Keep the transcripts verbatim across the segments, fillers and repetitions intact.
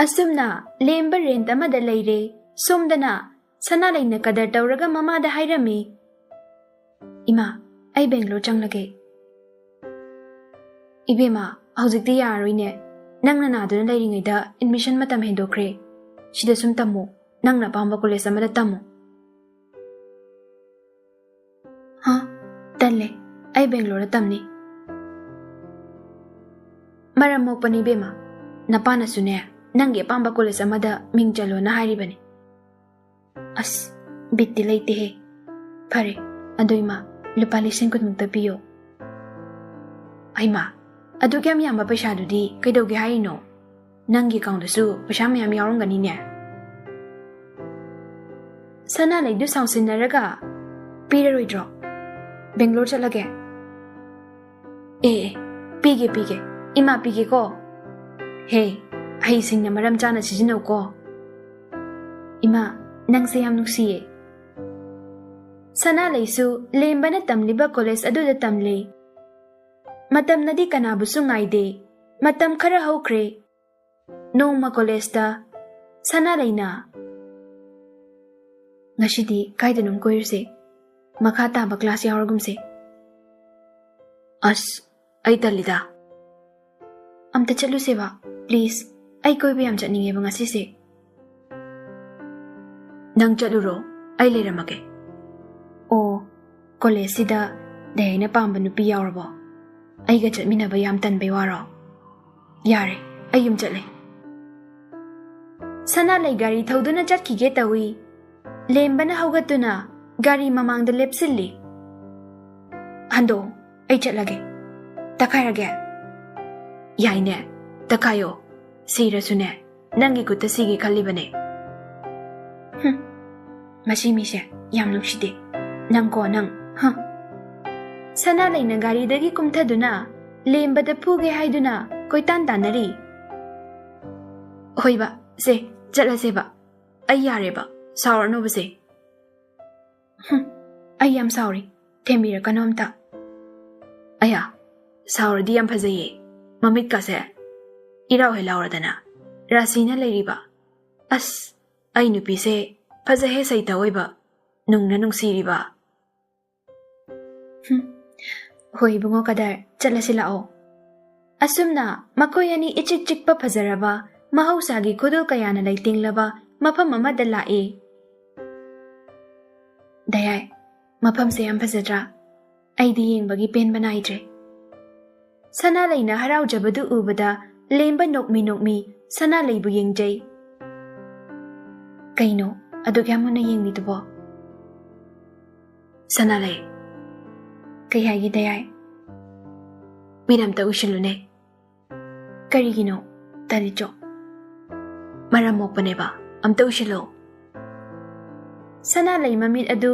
ꯑꯁꯨꯝꯅ ꯂꯦꯝꯕ ꯔꯦꯟꯠ ꯑꯃꯗ ꯂꯩꯔꯦ꯫ ꯁꯣꯝꯗꯅ ꯁꯅꯥꯂꯩꯅ ꯀꯗꯔ ꯇꯧꯔꯒ ꯃꯃꯥꯗ ꯍꯥꯏꯔꯝꯃꯤ, "ꯏꯃꯥ, ꯑꯩ ꯕꯦꯡꯒ꯭ꯂꯣꯔ ꯆꯪꯂꯒꯦ꯫" "ꯏꯕꯦꯝꯃ, ꯍꯧꯖꯤꯛꯇꯤ ꯌꯥꯔꯔꯣꯏꯅꯦ꯫ ꯅꯪꯅ ꯅꯥꯗꯨꯅ ꯂꯩꯔꯤꯉꯩꯗ ꯑꯦꯗꯃꯤꯁꯟ ꯃꯇꯝ ꯍꯦꯟꯗꯣꯛꯈ꯭ꯔꯦ꯫ ꯁꯤꯗ ꯁꯨꯝ ꯇꯝꯃꯨ꯫ ꯅꯪꯅ ꯑꯄꯥꯝꯕ ꯀꯣꯂꯦꯖ ꯑꯃꯗ ꯇꯝꯃꯨ꯫" "ꯍꯥ? ꯇꯜꯂꯦ꯫ ꯑꯩ ꯕꯦꯡꯒ꯭ꯂꯣꯔꯗ ꯇꯝꯅꯤ꯫" "ꯃꯔꯝ ꯃꯣꯛꯄꯅꯤ ꯏꯕꯦꯝꯃ꯫ ꯅꯄꯥꯅꯁꯨꯅꯦ, ꯅꯪꯒꯤ ꯑꯄꯥꯝꯕ ꯀꯣꯂꯦꯖ ꯑꯃꯗ ꯃꯤꯡ ꯆꯜꯂꯣꯅ ꯍꯥꯏꯔꯤꯕꯅꯤ꯫" "ꯑꯁ, ꯕꯤꯠꯇꯤ ꯂꯩꯇꯦꯍꯦ꯫ ꯐꯔꯦ, ꯑꯗꯨ ꯏꯃꯥ, ꯂꯨꯄꯥ ꯂꯤꯁꯤꯡ ꯀꯨꯟꯃꯨꯛꯇ ꯄꯤꯌꯣ꯫" "ꯑꯩꯃꯥ, ꯑꯗꯨꯛ ꯌꯥꯝ ꯌꯥꯝꯕ ꯄꯩꯁꯥꯗꯨꯗꯤ ꯀꯩꯗꯧꯒꯦ ꯍꯥꯏꯔꯤꯅꯣ? ꯅꯪꯒꯤ ꯑꯦꯀꯥꯎꯟꯗꯁꯨ ꯄꯩꯁꯥ ꯃꯌꯥꯝ ꯌꯥꯎꯔꯝꯒꯅꯤꯅꯦ꯫" ꯁꯅꯥꯂꯩꯗꯨ ꯁꯥꯎꯁꯤꯟꯅꯔꯒ, "ꯄꯤꯔꯔꯣꯏꯗ꯭ꯔꯣ? ꯕꯦꯡꯒ꯭ꯂꯣꯔ ꯆꯠꯂꯒꯦ꯫" "ꯑꯦ, ꯑꯦ, ꯄꯤꯒꯦ, ꯄꯤꯒꯦ꯫ ꯏꯃꯥ, ꯄꯤꯒꯦꯀꯣ꯫ ꯍꯦ, ꯑꯍꯩꯁꯤꯡꯅ ꯃꯔꯝ ꯆꯥꯅ ꯁꯤꯖꯤꯟꯅꯧꯀꯣ꯫" "ꯏꯃꯥ, ꯅꯪꯁꯦ ꯌꯥꯝ ꯅꯨꯡꯁꯤꯌꯦ꯫" ꯁꯅꯥꯂꯩꯁꯨ ꯂꯦꯝꯕꯅ ꯇꯝꯂꯤꯕ ꯀꯣꯂꯦꯖ ꯑꯗꯨꯗ ꯇꯝꯂꯦ꯫ ꯃꯇꯝꯅꯗꯤ ꯀꯅꯥꯕꯨꯁꯨ ꯉꯥꯏꯗꯦ꯫ ꯃꯇꯝ ꯈꯔ ꯍꯧꯈ꯭ꯔꯦ꯫ ꯅꯣꯡꯃ ꯀꯣꯂꯦꯖꯇ ꯁꯅꯥꯂꯩꯅ, "ꯉꯁꯤꯗꯤ ꯀꯥꯏꯗꯅꯣꯝ ꯀꯣꯏꯔꯨꯁꯦ꯫ ꯃꯈꯥ ꯇꯥꯕ ꯀ꯭ꯂꯥꯁ ꯌꯥꯎꯔꯒꯨꯝꯁꯦ꯫" "ꯑꯁ, ꯑꯩ ꯇꯜꯂꯤꯗ꯫" "ꯑꯝꯇ ꯆꯠꯂꯨꯁꯦꯕ, ꯄ꯭ꯂꯤꯖ꯫ ꯑꯩ ꯀꯣꯏꯕ ꯌꯥꯝ ꯆꯠꯅꯤꯡꯉꯦꯕ ꯉꯁꯤꯁꯦ꯫" "ꯅꯪ ꯆꯠꯂꯨꯔꯣ, ꯑꯩ ꯂꯩꯔꯝꯃꯒꯦ꯫" "ꯑꯣ, ꯀꯣꯂꯦꯖꯁꯤꯗ ꯗꯌꯥꯏꯅ ꯄꯥꯝꯕ ꯅꯨꯄꯤ ꯌꯥꯎꯔꯕꯣ? ꯑꯩꯒ ꯆꯠꯃꯤꯟꯅꯕ ꯌꯥꯝ ꯇꯟꯕꯩ ꯋꯥꯔꯣ? ꯌꯥꯔꯦ, ꯑꯩ ꯌꯨꯝ ꯆꯠꯂꯦ꯫" ꯁꯅꯥꯂꯩ ꯒꯥꯔꯤ ꯊꯧꯗꯨꯅ ꯆꯠꯈꯤꯒꯦ ꯇꯧꯏ꯫ ꯂꯦꯝꯕꯅ ꯍꯧꯒꯠꯇꯨꯅ ꯒꯥꯔꯤ ꯃꯃꯥꯡꯗ ꯂꯦꯞꯁꯤꯜꯂꯤ꯫ "ꯍꯟꯗꯣꯛꯑꯣ, ꯑꯩ ꯆꯠꯂꯒꯦ꯫ ꯇꯛꯈꯥꯏꯔꯒꯦ?" "ꯌꯥꯏꯅꯦ, ꯇꯛꯈꯥꯏꯌꯣ꯫ ꯁꯤꯔꯁꯨꯅꯦ, ꯅꯪꯒꯤ ꯈꯨꯠꯇ ꯁꯤꯒꯦ ꯈꯜꯂꯤꯕꯅꯦ꯫" "ꯍꯨꯝ, ꯃꯁꯤ ꯃꯤꯁꯦ ꯌꯥꯝ ꯅꯨꯡꯁꯤꯗꯦ꯫ ꯅꯪꯀꯣ, ꯅꯪ, ꯍ꯫" ꯁꯅꯥꯂꯩꯅ ꯒꯥꯔꯤꯗꯒꯤ ꯀꯨꯝꯊꯗꯨꯅ ꯂꯦꯝꯕꯗ ꯐꯨꯒꯦ ꯍꯥꯏꯗꯨꯅ ꯀꯣꯏꯇꯥꯟ ꯇꯥꯟꯅꯔꯤ꯫ "ꯍꯣꯏꯕ, ꯁꯦ, ꯆꯠꯂꯁꯦꯕ꯫ ꯑꯩ ꯌꯥꯔꯦꯕ, ꯁꯥꯎꯔꯅꯨꯕꯁꯦ꯫" "ꯍꯨꯝ, ꯑꯩ ꯌꯥꯝ ꯁꯥꯎꯔꯤ꯫ ꯊꯦꯝꯕꯤꯔꯛꯀꯅꯣ ꯑꯝꯇ꯫" "ꯑꯌꯥ, ꯁꯥꯎꯔꯗꯤ ꯌꯥꯝ ꯐꯖꯩꯌꯦ꯫ ꯃꯃꯤꯠꯀꯥꯁꯦ ꯏꯔꯥꯎ ꯍꯦꯛ ꯂꯥꯎꯔꯗꯅ꯫ ꯔꯥꯁꯤꯅ ꯂꯩꯔꯤꯕ꯫ ꯑꯁ, ꯑꯩ ꯅꯨꯄꯤꯁꯦ ꯐꯖꯍꯦ ꯁꯩꯇ ꯑꯣꯏꯕ, ꯅꯨꯡꯅ ꯅꯨꯡꯁꯤꯔꯤꯕ꯫ ꯍꯨꯝ, ꯍꯣꯏ ꯏꯕꯨꯡꯉꯣ ꯀꯗꯔ, ꯆꯠꯂꯁꯤ ꯂꯥꯛꯑꯣ꯫ ꯑꯁꯨꯝꯅ ꯃꯈꯣꯏ ꯑꯅꯤ ꯏꯆꯤꯛ ꯆꯤꯛꯄ ꯐꯖꯔꯕ ꯃꯍꯧꯁꯥꯒꯤ ꯈꯨꯗꯣꯜ ꯀꯌꯥꯅ ꯂꯩꯇꯦꯡꯂꯕ ꯃꯐꯝ ꯑꯃꯗ ꯂꯥꯛꯏ꯫ ꯗꯌꯥꯏ, ꯃꯐꯝꯁꯦ ꯌꯥꯝ ꯐꯖꯗ꯭ꯔꯥ? ꯑꯩꯗꯤ ꯌꯦꯡꯕꯒꯤ ꯄꯦꯟꯕ ꯅꯥꯏꯗ꯭ꯔꯦ꯫ ꯁꯅꯥꯂꯩꯅ ꯍꯔꯥꯎꯖꯕꯗꯨ ꯎꯕꯗ ꯂꯦꯝꯕ ꯅꯣꯛꯃꯤ ꯅꯣꯛꯃꯤ ꯁꯅꯥꯂꯩꯕꯨ ꯌꯦꯡꯖꯩ꯫ ꯀꯩꯅꯣ ꯑꯗꯨꯛ ꯌꯥꯝ ꯃꯨꯟꯅ ꯌꯦꯡꯂꯤꯗꯨꯕꯣ? ꯁꯅꯥꯂꯩ, ꯀꯩ ꯍꯥꯏꯒꯦ ꯗꯌꯥꯏ? ꯃꯤꯠ ꯑꯝꯇ ꯎꯏꯁꯤꯜꯂꯨꯅꯦ꯫ ꯀꯔꯤꯒꯤꯅꯣ, ꯇꯥꯂꯤꯆꯣ? ꯃꯔꯝ ꯃꯣꯛꯄꯅꯦꯕ, ꯑꯝꯇ ꯎꯏꯁꯤꯜꯂꯣ꯫ ꯁꯅꯥꯂꯩ ꯃꯃꯤꯠ ꯑꯗꯨ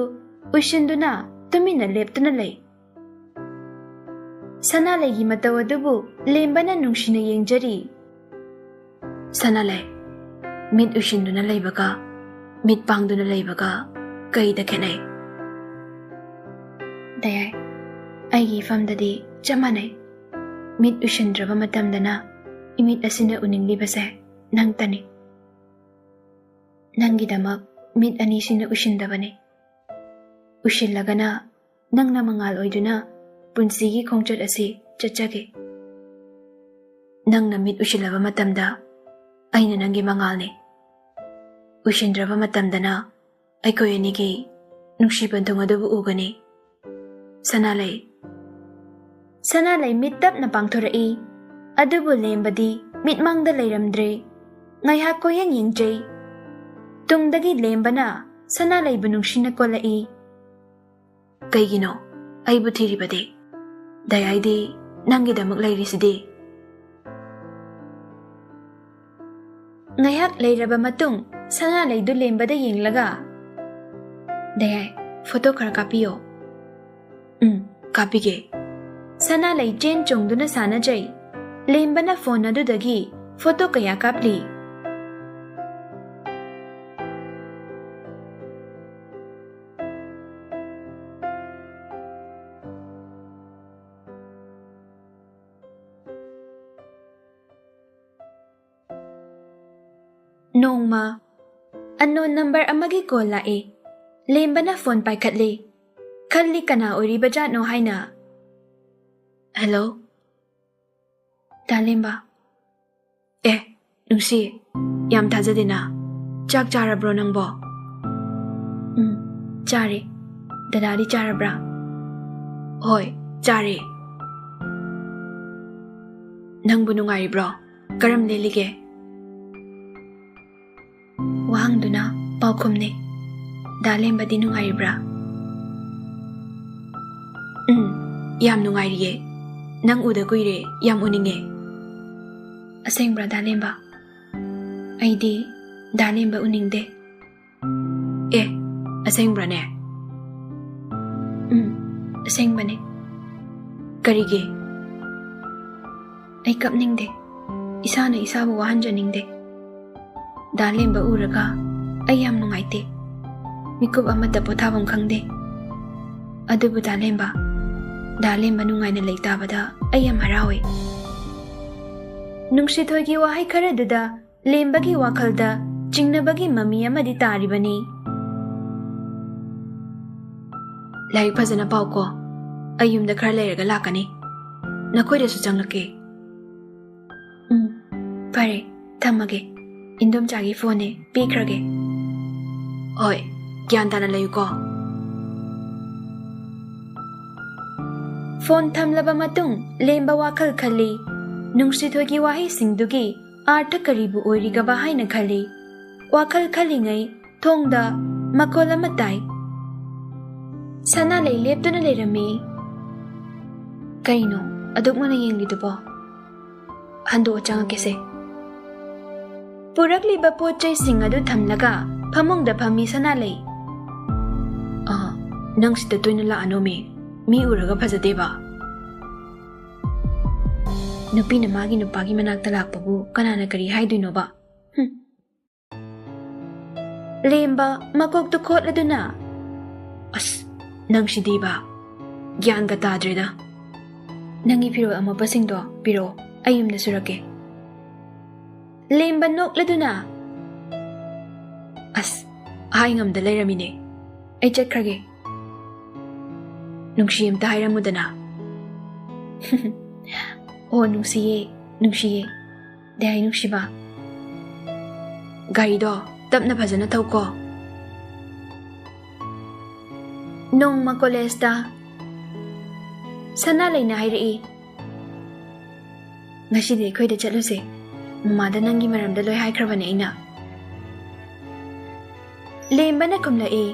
ꯎꯏꯁꯤꯟꯗꯨꯅ ꯇꯨꯃꯤꯟꯅ ꯂꯦꯞꯇꯨꯅ ꯂꯩ꯫ ꯁꯅꯥꯂꯩꯒꯤ ꯃꯇꯧ ꯑꯗꯨꯕꯨ ꯂꯦꯝꯕꯅ ꯅꯨꯡꯁꯤꯅ ꯌꯦꯡꯖꯔꯤ꯫ ꯁꯅꯥꯂꯩ, ꯃꯤꯠ ꯎꯏꯁꯤꯟꯗꯨꯅ ꯂꯩꯕꯒ ꯃꯤꯠ ꯄꯥꯡꯗꯨꯅ ꯂꯩꯕꯒ ꯀꯩꯗ ꯈꯦꯠꯅꯩ? ꯗꯌꯥꯏ, ꯑꯩꯒꯤ ꯏꯐꯝꯗꯗꯤ ꯆꯞ ꯃꯥꯟꯅꯩ꯫ ꯃꯤꯠ ꯎꯏꯁꯤꯟꯗ꯭ꯔꯕ ꯃꯇꯝꯗꯅ ꯏꯃꯤꯠ ꯑꯁꯤꯅ ꯎꯅꯤꯡꯂꯤꯕꯁꯦ ꯅꯪꯇꯅꯤ꯫ ꯅꯪꯒꯤꯗꯃꯛ ꯃꯤꯠ ꯑꯅꯤꯁꯤꯅ ꯎꯏꯁꯤꯟꯗꯕꯅꯤ꯫ ꯎꯏꯁꯤꯜꯂꯒꯅ ꯅꯪꯅ ꯃꯉꯥꯜ ꯑꯣꯏꯗꯨꯅ ꯄꯨꯟꯁꯤꯒꯤ ꯈꯣꯡꯆꯠ ꯑꯁꯤ ꯆꯠꯆꯒꯦ꯫ ꯅꯪꯅ ꯃꯤꯠ ꯎꯏꯁꯤꯜꯂꯕ ꯃꯇꯝꯗ ꯑꯩꯅ ꯅꯪꯒꯤ ꯃꯉꯥꯜꯅꯤ꯫ ꯎꯏꯁꯤꯟꯗ꯭ꯔꯕ ꯃꯇꯝꯗꯅ ꯑꯩꯈꯣꯏ ꯑꯅꯤꯒꯤ ꯅꯨꯡꯁꯤ ꯄꯟꯊꯨꯡ ꯑꯗꯨꯕꯨ ꯎꯒꯅꯤ꯫ ꯁꯅꯥꯂꯩ꯫ ꯁꯅꯥꯂꯩ ꯃꯤꯠ ꯇꯞꯅ ꯄꯥꯡꯊꯣꯔꯛꯏ꯫ ꯑꯗꯨꯕꯨ ꯂꯦꯝꯕꯗꯤ ꯃꯤꯠꯃꯥꯡꯗ ꯂꯩꯔꯝꯗ꯭ꯔꯦ꯫ ꯉꯥꯏꯍꯥꯛ ꯀꯣꯏꯌꯦꯡ ꯌꯦꯡꯖꯩ꯫ ꯇꯨꯡꯗꯒꯤ ꯂꯦꯝꯕꯅ ꯁꯅꯥꯂꯩꯕꯨ ꯅꯨꯡꯁꯤꯅ ꯀꯣꯜꯂꯛꯏ꯫ ꯀꯩꯒꯤꯅꯣ ꯑꯩꯕꯨ ꯊꯤꯔꯤꯕꯗꯤ? ꯗꯌꯥꯏꯗꯤ ꯅꯪꯒꯤꯗꯃꯛ ꯂꯩꯔꯤꯁꯤꯗꯤ꯫ ꯉꯥꯏꯍꯥꯛ ꯂꯩꯔꯕ ꯃꯇꯨꯡ ꯁꯅꯥꯂꯩꯗꯨ ꯂꯦꯝꯕꯗ ꯌꯦꯡꯂꯒ, "ꯗꯌꯥꯏ, ꯐꯣꯇꯣ ꯈꯔ ꯀꯥꯞꯄꯤꯌꯣ꯫" "ꯎꯝ, ꯀꯥꯞꯄꯤꯒꯦ꯫" ꯁꯅꯥꯂꯩ ꯆꯦꯟ ꯆꯣꯡꯗꯨꯅ ꯁꯥꯟꯅꯖꯩ꯫ ꯂꯦꯝꯕꯅ ꯐꯣꯟ ꯑꯗꯨꯗꯒꯤ ꯐꯣꯇꯣ ꯀꯌꯥ ꯀꯥꯞꯂꯤ꯫ ꯅꯣꯡꯃ unknown number ꯑꯃꯒꯤ call ꯂꯥꯛꯏ꯫ ꯂꯦꯝꯕꯅ phone ꯄꯥꯏꯈꯠꯂꯤ꯫ ꯈꯜꯂꯤ ꯀꯅꯥ ꯑꯣꯏꯔꯤꯕꯖꯥꯠꯅꯣ ꯍꯥꯏꯅ꯫ Hello? ꯗꯥ ꯂꯦꯝꯕ꯫ ꯑꯦ, ꯅꯨꯡꯁꯤ, ꯌꯥꯝ ꯊꯥꯖꯗꯦꯅ꯫ ꯆꯥꯛ ꯆꯥꯔꯕ꯭ꯔꯣ ꯅꯪꯕꯣ? ꯎꯝ, ꯆꯥꯔꯦ꯫ ꯗꯗꯥꯗꯤ ꯆꯥꯔꯕ꯭ꯔꯥ? ꯍꯣꯏ, ꯆꯥꯔꯦ꯫ ꯅꯪꯕꯨ ꯅꯨꯡꯉꯥꯏꯔꯤꯕ꯭ꯔꯣ? ꯀꯔꯝ ꯂꯦꯜꯂꯤꯒꯦ? ꯋꯥꯍꯪꯗꯨꯅ ꯄꯥꯎꯈꯨꯝꯅꯤ꯫ ꯗꯥ ꯂꯦꯝꯕꯗꯤ ꯅꯨꯡꯉꯥꯏꯔꯤꯕ꯭ꯔꯥ? ꯎꯝ, ꯌꯥꯝ ꯅꯨꯡꯉꯥꯏꯔꯤꯌꯦ꯫ ꯅꯪ ꯎꯗ ꯀꯨꯏꯔꯦ, ꯌꯥꯝ ꯎꯅꯤꯡꯉꯦ꯫ ꯑꯁꯦꯡꯕ꯭ꯔꯥ, ꯗꯥ ꯂꯦꯝꯕ? ꯑꯩꯗꯤ ꯗꯥ ꯂꯦꯝꯕ ꯎꯅꯤꯡꯗꯦ꯫ ꯑꯦ, ꯑꯁꯦꯡꯕ꯭ꯔꯥꯅꯦ? ꯎꯝ, ꯑꯁꯦꯡꯕꯅꯦ꯫ ꯀꯔꯤꯒꯤ? ꯑꯩ ꯀꯞꯅꯤꯡꯗꯦ꯫ ꯏꯁꯥꯅ ꯏꯁꯥꯕꯨ ꯋꯥꯍꯟꯖꯅꯤꯡꯗꯦ꯫ ꯗꯥ ꯂꯦꯝꯕ ꯎꯔꯒ ꯑꯩ ꯌꯥꯝ ꯅꯨꯡꯉꯥꯏꯇꯦ꯫ ꯃꯤꯀꯨꯞ ꯑꯃꯠꯇ ꯄꯣꯊꯥꯐꯝ ꯈꯪꯗꯦ꯫ ꯑꯗꯨꯕꯨ ꯗꯥ ꯂꯦꯝꯕ, ꯗꯥ ꯂꯦꯝꯕ ꯅꯨꯡꯉꯥꯏꯅ ꯂꯩꯇꯥꯕꯗ ꯑꯩ ꯌꯥꯝ ꯍꯔꯥꯎꯏ꯫ ꯅꯨꯡꯁꯤꯊꯣꯏꯒꯤ ꯋꯥꯍꯩ ꯈꯔꯗꯨꯗ ꯂꯦꯝꯕꯒꯤ ꯋꯥꯈꯜꯗ ꯆꯤꯡꯅꯕꯒꯤ ꯃꯃꯤ ꯑꯃꯗꯤ ꯇꯥꯔꯤꯕꯅꯤ꯫ ꯂꯥꯏꯔꯤꯛ ꯐꯖꯅ ꯄꯥꯎꯀꯣ꯫ ꯑꯩ ꯌꯨꯝꯗ ꯈꯔ ꯂꯩꯔꯒ ꯂꯥꯛꯀꯅꯤ꯫ ꯅꯈꯣꯏꯗꯁꯨ ꯆꯪꯂꯛꯀꯦ꯫ ꯎꯝ, ꯐꯔꯦ, ꯊꯝꯃꯒꯦ꯫ ꯏꯟꯗꯣꯝꯆꯥꯒꯤ phoneꯅꯦ, ꯄꯤꯈ꯭ꯔꯒꯦ꯫ ꯍꯣꯏ, ꯒ꯭ꯌꯥꯟ ꯇꯥꯅ ꯂꯩꯌꯨꯀꯣ꯫ Phone ꯊꯝꯂꯕ ꯃꯇꯨꯡ ꯂꯦꯝꯕ ꯋꯥꯈꯜ ꯈꯜꯂꯤ꯫ ꯅꯨꯡꯁꯤꯊꯣꯏꯒꯤ ꯋꯥꯍꯩꯁꯤꯡꯗꯨꯒꯤ ꯑꯥꯔꯊ ꯀꯔꯤꯕꯨ ꯑꯣꯏꯔꯤꯒꯕ ꯍꯥꯏꯅ ꯈꯜꯂꯤ꯫ ꯋꯥꯈꯜ ꯈꯜꯂꯤꯉꯩ ꯊꯣꯡꯗ ꯃꯈꯣꯜ ꯑꯃ ꯇꯥꯏ꯫ ꯁꯅꯥꯂꯩ ꯂꯦꯞꯇꯨꯅ ꯂꯩꯔꯝꯃꯤ꯫ ꯀꯩꯅꯣ ꯑꯗꯨꯛ ꯃꯨꯟꯅ ꯌꯦꯡꯂꯤꯗꯨꯕꯣ? ꯍꯟꯗꯣꯛꯑ ꯆꯪꯉꯛꯀꯦꯁꯦ꯫ ꯄꯨꯔꯛꯂꯤꯕ ꯄꯣꯠ ꯆꯩꯁꯤꯡ ꯑꯗꯨ ꯊꯝꯂꯒ ꯐꯃꯨꯡꯗ ꯐꯝꯃꯤ ꯁꯅꯥꯂꯩ꯫ ꯑ, ꯅꯪ ꯁꯤꯗ ꯇꯣꯏꯅ ꯂꯥꯛꯑꯅꯣꯃꯤ꯫ ꯃꯤ ꯎꯔꯒ ꯐꯖꯗꯦꯕ꯫ ꯅꯨꯄꯤꯅ ꯃꯥꯒꯤ ꯅꯨꯄꯥꯒꯤ ꯃꯅꯥꯛꯇ ꯂꯥꯛꯄꯕꯨ ꯀꯅꯥꯅ ꯀꯔꯤ ꯍꯥꯏꯗꯣꯏꯅꯣꯕ? ꯍꯨꯝ꯫ ꯂꯦꯝꯕ ꯃꯀꯣꯛꯇꯨ ꯈꯣꯠꯂꯗꯨꯅ, "ꯑꯁ, ꯅꯪꯁꯤꯗꯤꯕ, ꯒ꯭ꯌꯥꯟꯒ ꯇꯥꯗ꯭ꯔꯦꯗ꯫ ꯅꯪꯒꯤ ꯐꯤꯔꯣꯜ ꯑꯃꯣꯠꯄꯁꯤꯡꯗꯣ ꯄꯤꯔꯛꯑꯣ, ꯑꯩ ꯌꯨꯝꯗ ꯁꯨꯔꯛꯀꯦ꯫" ꯂꯦꯝꯕ ꯅꯣꯛꯂꯗꯨꯅ, ꯑꯁ, ꯍꯥꯏ ꯉꯝꯗ ꯂꯩꯔꯝꯃꯤꯅꯦ꯫ ꯑꯩ ꯆꯠꯈ꯭ꯔꯒꯦ꯫ ꯅꯨꯡꯁꯤ ꯑꯝꯇ ꯍꯥꯏꯔꯝꯃꯨꯗꯅ꯫ ꯑꯣ, ꯅꯨꯡꯁꯤꯌꯦ, ꯅꯨꯡꯁꯤꯌꯦ꯫ ꯗꯦ ꯍꯥꯏ ꯅꯨꯡꯁꯤꯕ꯫ ꯒꯥꯔꯤꯗꯣ ꯇꯞꯅ ꯐꯖꯅ ꯊꯧꯀꯣ꯫ ꯅꯣꯡꯃ ꯀꯣꯂꯦꯖꯇ ꯁꯅꯥꯂꯩꯅ ꯍꯥꯏꯔꯛꯏ, "ꯉꯁꯤꯗꯤ ꯑꯩꯈꯣꯏꯗ ꯆꯠꯂꯨꯁꯦ꯫ ꯃꯃꯥꯗ ꯅꯪꯒꯤ ꯃꯔꯝꯗ ꯂꯣꯏ ꯍꯥꯏꯈ꯭ꯔꯕꯅꯦ ꯑꯩꯅ꯫" ꯂꯦꯝꯕꯅ ꯈꯨꯝꯂꯛꯏ,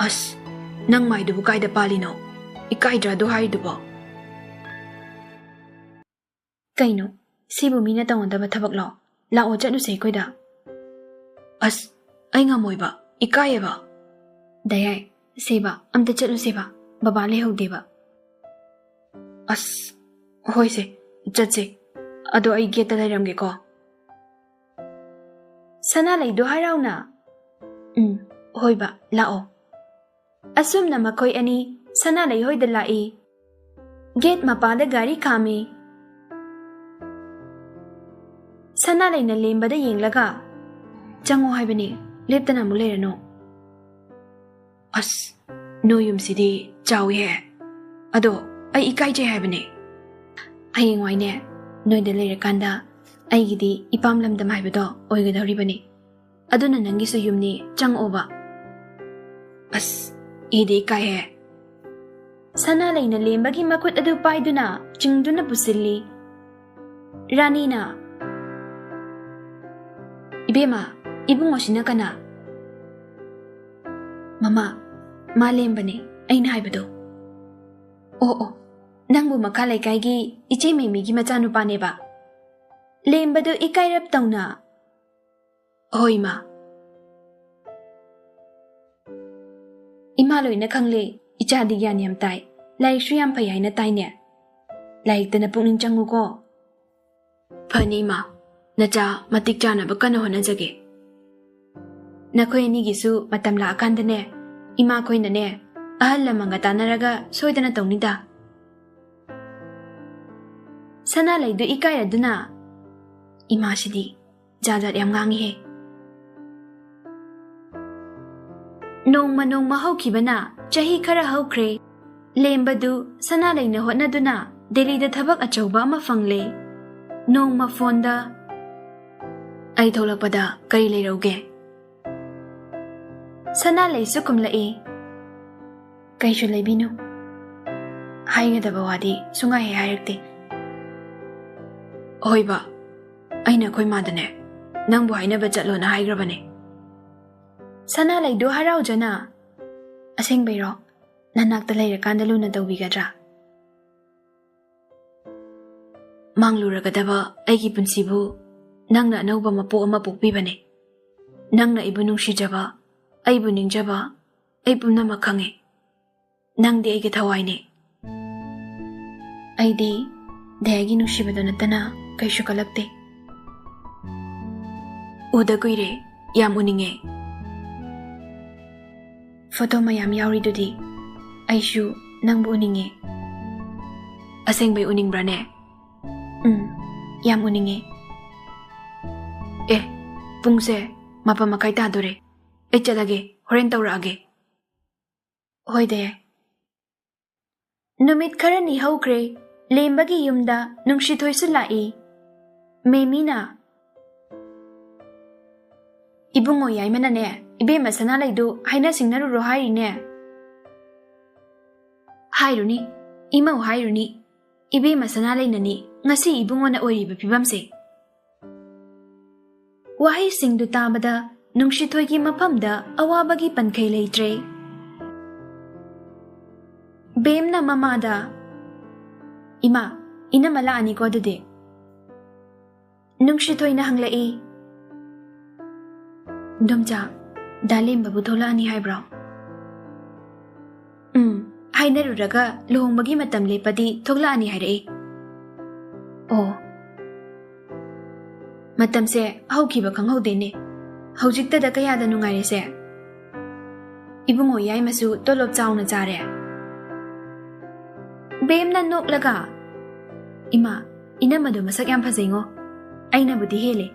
"ꯑꯁ, ꯅꯪ ꯃꯥꯏꯗꯨꯕꯨ ꯀꯥꯏꯗ ꯄꯥꯜꯂꯤꯅꯣ? ꯏꯀꯥꯏꯗ꯭ꯔꯥ ꯑꯗꯨ ꯍꯥꯏꯔꯤꯗꯨꯕꯣ?" "ꯀꯩꯅꯣ, ꯁꯤꯕꯨ ꯃꯤꯅ ꯇꯧꯅꯗꯕ ꯊꯕꯛꯂꯣ? ꯂꯥꯛꯑꯣ, ꯆꯠꯂꯨꯁꯦ ꯑꯩꯈꯣꯏꯗ꯫" "ꯑꯁ, ꯑꯩ ꯉꯝꯃꯣꯏꯕ, ꯏꯀꯥꯏꯌꯦꯕ꯫" "ꯗꯌꯥꯏ, ꯁꯦꯕ, ꯑꯝꯇ ꯆꯠꯂꯨꯁꯦꯕ, ꯕꯕꯥ ꯂꯩꯍꯧꯗꯦꯕ꯫" "ꯑꯁ, ꯍꯣꯏꯁꯦ, ꯆꯠꯁꯦ꯫ ꯑꯗꯣ ꯑꯩ ꯒꯦꯠꯇ ꯂꯩꯔꯝꯒꯦꯀꯣ꯫" ꯁꯅꯥꯂꯩꯗꯣ ꯍꯔꯥꯎꯅ, "ꯎꯝ, ꯍꯣꯏꯕ, ꯂꯥꯛꯑꯣ꯫" ꯑꯁꯨꯝꯅ ꯃꯈꯣꯏ ꯑꯅꯤ ꯁꯅꯥꯂꯩ ꯍꯣꯏꯗ ꯂꯥꯛꯏ꯫ ꯒꯦꯠ ꯃꯄꯥꯗ ꯒꯥꯔꯤ ꯈꯥꯝꯃꯤ꯫ ꯁꯅꯥꯂꯩꯅ ꯂꯦꯝꯕꯗ ꯌꯦꯡꯂꯒ, "ꯆꯪꯉꯣ ꯍꯥꯏꯕꯅꯦ, ꯂꯦꯞꯇꯅ ꯑꯃꯨꯛ ꯂꯩꯔꯅꯨ꯫" "ꯑꯁ, ꯅꯣꯏ ꯌꯨꯝꯁꯤꯗꯤ ꯆꯥꯎꯏꯍꯦ꯫ ꯑꯗꯣ ꯑꯩ ꯏꯀꯥꯏꯖꯩ ꯍꯥꯏꯕꯅꯦ꯫ ꯍꯌꯦꯡꯋꯥꯏꯅꯦ, ꯅꯣꯏꯗ ꯂꯩꯔꯀꯥꯟꯗ ꯑꯩꯒꯤꯗꯤ ꯏꯄꯥꯝ ꯂꯝꯗꯝ ꯍꯥꯏꯕꯗꯣ ꯑꯣꯏꯒꯗꯧꯔꯤꯕꯅꯤ꯫ ꯑꯗꯨꯅ ꯅꯪꯒꯤꯁꯨ ꯌꯨꯝꯅꯤ, ꯆꯪꯉꯛꯑꯣꯕ꯫" "ꯑꯁ, ꯑꯩꯗꯤ ꯏꯀꯥꯏꯍꯦ꯫" ꯁꯅꯥꯂꯩꯅ ꯂꯦꯝꯕꯒꯤ ꯃꯈꯨꯠ ꯑꯗꯨ ꯄꯥꯏꯗꯨꯅ ꯆꯤꯡꯗꯨꯅ ꯄꯨꯁꯤꯜꯂꯤ꯫ ꯔꯥꯅꯤꯅ, "ꯏꯕꯦꯝꯃ, ꯏꯕꯨꯡꯉꯣꯁꯤꯅ ꯀꯅꯥ?" "ꯃꯃꯥ, ꯃꯥ ꯂꯦꯝꯕꯅꯦ, ꯑꯩꯅ ꯍꯥꯏꯕꯗꯣ꯫" "ꯑꯣ, ꯑꯣ, ꯅꯪꯕꯨ ꯃꯈꯥ ꯂꯩꯀꯥꯏꯒꯤ ꯏꯆꯦ ꯃꯦꯃꯤꯒꯤ ꯃꯆꯥꯅꯨꯄꯥꯅꯦꯕ?" ꯂꯦꯝꯕꯗꯨ ꯏꯀꯥꯏꯔꯞ ꯇꯧꯅ, "ꯍꯣꯏ, ꯏꯃꯥ꯫" "ꯏꯃꯥ ꯂꯣꯏꯅ ꯈꯪꯂꯦ, ꯏꯆꯥꯗꯤ ꯒ꯭ꯌꯥꯟ ꯌꯥꯝ ꯇꯥꯏ, ꯂꯥꯏꯔꯤꯛꯁꯨ ꯌꯥꯝ ꯐꯩ ꯍꯥꯏꯅ ꯇꯥꯏꯅꯦ꯫ ꯂꯥꯏꯔꯤꯛꯇꯅ ꯄꯨꯛꯅꯤꯡ ꯆꯪꯉꯨꯀꯣ꯫" "ꯐꯅꯤ, ꯏꯃꯥ꯫ ꯅꯆꯥ ꯃꯇꯤꯛ ꯆꯥꯅꯕ ꯀꯟꯅ ꯍꯣꯠꯅꯖꯒꯦ꯫ ꯅꯈꯣꯏ ꯑꯅꯤꯒꯤꯁꯨ ꯃꯇꯝ ꯂꯥꯛꯑꯀꯥꯟꯗꯅꯦ, ꯏꯃꯥꯈꯣꯏꯅꯅꯦ, ꯑꯍꯜ ꯂꯃꯟꯒ ꯇꯥꯟꯅꯔꯒ ꯁꯣꯏꯗꯅ ꯇꯧꯅꯤꯗ꯫" ꯁꯅꯥꯂꯩꯗꯨ ꯏꯀꯥꯏꯔꯗꯨꯅ, "ꯏꯃꯥꯁꯤꯗꯤ ꯖꯥꯠ ꯖꯥꯠ ꯌꯥꯝ ꯉꯥꯡꯉꯤꯍꯦ꯫" ꯅꯣꯡꯃ ꯅꯣꯡꯃ ꯍꯧꯈꯤꯕꯅ ꯆꯍꯤ ꯈꯔ ꯍꯧꯈ꯭ꯔꯦ꯫ ꯂꯦꯝꯕꯗꯨ ꯁꯅꯥꯂꯩꯅ ꯍꯣꯠꯅꯗꯨꯅ ꯗꯦꯜꯂꯤꯗ ꯊꯕꯛ ꯑꯆꯧꯕ ꯑꯃ ꯐꯪꯂꯦ꯫ ꯅꯣꯡꯃ ꯐꯣꯟꯗ, "ꯑꯩ ꯊꯣꯛꯂꯛꯄꯗ ꯀꯔꯤ ꯂꯩꯔꯧꯒꯦ?" ꯁꯅꯥꯂꯩꯁꯨ ꯈꯨꯝꯂꯛꯏ, "ꯀꯩꯁꯨ ꯂꯩꯕꯤꯅꯨ꯫ ꯍꯥꯏꯒꯗꯕ ꯋꯥꯗꯤ ꯁꯨꯡꯍꯥꯏ ꯍꯦꯛ ꯍꯥꯏꯔꯛꯇꯦ꯫" "ꯍꯣꯏꯕ, ꯑꯩꯅ ꯑꯩꯈꯣꯏ ꯃꯥꯗꯅꯦ, ꯅꯪꯕꯨ ꯍꯥꯏꯅꯕ ꯆꯠꯂꯣꯅ ꯍꯥꯏꯈ꯭ꯔꯕꯅꯦ꯫" ꯁꯅꯥꯂꯩꯗꯨ ꯍꯔꯥꯎꯖꯅ, "ꯑꯁꯦꯡꯕꯩꯔꯣ? ꯅꯅꯥꯛꯇ ꯂꯩꯔꯀꯥꯟꯗ ꯂꯨꯅ ꯇꯧꯕꯤꯒꯗ꯭ꯔꯥ?" "ꯃꯥꯡꯂꯨꯔꯒꯗꯕ ꯑꯩꯒꯤ ꯄꯨꯟꯁꯤꯕꯨ ꯅꯪꯅ ꯑꯅꯧꯕ ꯃꯄꯣꯛ ꯑꯃ ꯄꯣꯛꯄꯤꯕꯅꯦ꯫ ꯅꯪꯅ ꯑꯩꯕꯨ ꯅꯨꯡꯁꯤꯖꯕ, ꯑꯩꯕꯨ ꯅꯤꯡꯖꯕ, ꯑꯩ ꯄꯨꯝꯅꯃꯛ ꯈꯪꯉꯦ꯫ ꯅꯪꯗꯤ ꯑꯩꯒꯤ ꯊꯋꯥꯏꯅꯦ꯫" "ꯑꯩꯗꯤ ꯗꯌꯥꯒꯤ ꯅꯨꯡꯁꯤꯕꯗꯣ ꯅꯠꯇꯅ ꯀꯩꯁꯨ ꯀꯜꯂꯛꯇꯦ꯫" "ꯎꯗ ꯀꯨꯏꯔꯦ, ꯌꯥꯝ ꯎꯅꯤꯡꯉꯦ꯫" "ꯐꯣꯇꯣ ꯃꯌꯥꯝ ꯌꯥꯎꯔꯤꯗꯨꯗꯤ꯫ ꯑꯩꯁꯨ ꯅꯪꯕꯨ ꯎꯅꯤꯡꯉꯦ꯫" "ꯑꯁꯦꯡꯕꯩ ꯎꯅꯤꯡꯕ꯭ꯔꯥꯅꯦ?" "ꯎꯝ, ꯌꯥꯝ ꯎꯅꯤꯡꯉꯦ꯫" "ꯑꯦ, ꯄꯨꯡꯁꯦ ꯃꯥꯄꯟ ꯃꯈꯥꯏ ꯇꯥꯗꯣꯔꯦ꯫ ꯑꯩ ꯆꯠꯂꯒꯦ, ꯍꯣꯔꯦꯟ ꯇꯧꯔꯛꯑꯒꯦ꯫" "ꯍꯣꯏ ꯗꯌꯥ꯫" ꯅꯨꯃꯤꯠ ꯈꯔꯅꯤ ꯍꯧꯈ꯭ꯔꯦ꯫ ꯂꯦꯝꯕꯒꯤ ꯌꯨꯝꯗ ꯅꯨꯡꯁꯤꯊꯣꯏꯁꯨ ꯂꯥꯛꯏ꯫ ꯃꯦꯃꯤꯅ, "ꯏꯕꯨꯡꯉꯣ ꯌꯥꯏꯃꯅꯅꯦ, ꯏꯕꯦꯝꯃ ꯁꯅꯥꯂꯩꯗꯨ ꯍꯥꯏꯅ ꯁꯤꯡꯅꯔꯨꯔꯣ ꯍꯥꯏꯔꯤꯅꯦ꯫" "ꯍꯥꯏꯔꯨꯅꯤ, ꯏꯃꯧ ꯍꯥꯏꯔꯨꯅꯤ꯫ ꯏꯕꯦꯝꯃ ꯁꯅꯥꯂꯩꯅꯅꯤ ꯉꯁꯤ ꯏꯕꯨꯡꯉꯣꯅ ꯑꯣꯏꯔꯤꯕ ꯐꯤꯕꯝꯁꯦ꯫" ꯋꯥꯍꯩꯁꯤꯡꯗꯨ ꯇꯥꯕꯗ ꯅꯨꯡꯁꯤꯊꯣꯏꯒꯤ ꯃꯐꯝꯗ ꯑꯋꯥꯕꯒꯤ ꯄꯟꯈꯩ ꯂꯩꯇ꯭ꯔꯦ꯫ ꯕꯦꯝꯅ ꯃꯃꯥꯗ, "ꯏꯃꯥ, ꯏꯅꯝꯃ ꯂꯥꯛꯑꯅꯤꯀꯣ ꯑꯗꯨꯗꯤ?" ꯅꯨꯡꯁꯤꯊꯣꯏꯅ ꯍꯪꯂꯛꯏ, "ꯏꯟꯗꯣꯝꯆꯥ, ꯗꯥ ꯂꯦꯝꯕꯕꯨ ꯊꯣꯛꯂꯛꯑꯅꯤ ꯍꯥꯏꯕ꯭ꯔꯣ?" "ꯎꯝ, ꯍꯥꯏꯅꯔꯨꯔꯒ ꯂꯨꯍꯣꯡꯕꯒꯤ ꯃꯇꯝ ꯂꯦꯞꯄꯗꯤ ꯊꯣꯛꯂꯛꯑꯅꯤ ꯍꯥꯏꯔꯛꯏ꯫" "ꯑꯣ, ꯃꯇꯝꯁꯦ ꯍꯧꯈꯤꯕ ꯈꯪꯍꯧꯗꯦꯅꯦ꯫ ꯍꯧꯖꯤꯛꯇꯗ ꯀꯌꯥꯗ ꯅꯨꯡꯉꯥꯏꯔꯦꯁꯦ꯫ ꯏꯕꯨꯡꯉꯣ ꯌꯥꯏꯃꯁꯨ ꯇꯣꯂꯣꯞ ꯆꯥꯎꯅ ꯆꯥꯔꯦ꯫" ꯕꯦꯝꯅ ꯅꯣꯛꯂꯒ, "ꯏꯃꯥ, ꯏꯅꯝꯃꯗꯣ ꯃꯁꯛ ꯌꯥꯝ ꯐꯖꯩꯉꯣ꯫ ꯑꯩꯅꯕꯨꯗꯤ ꯍꯦꯜꯂꯦ꯫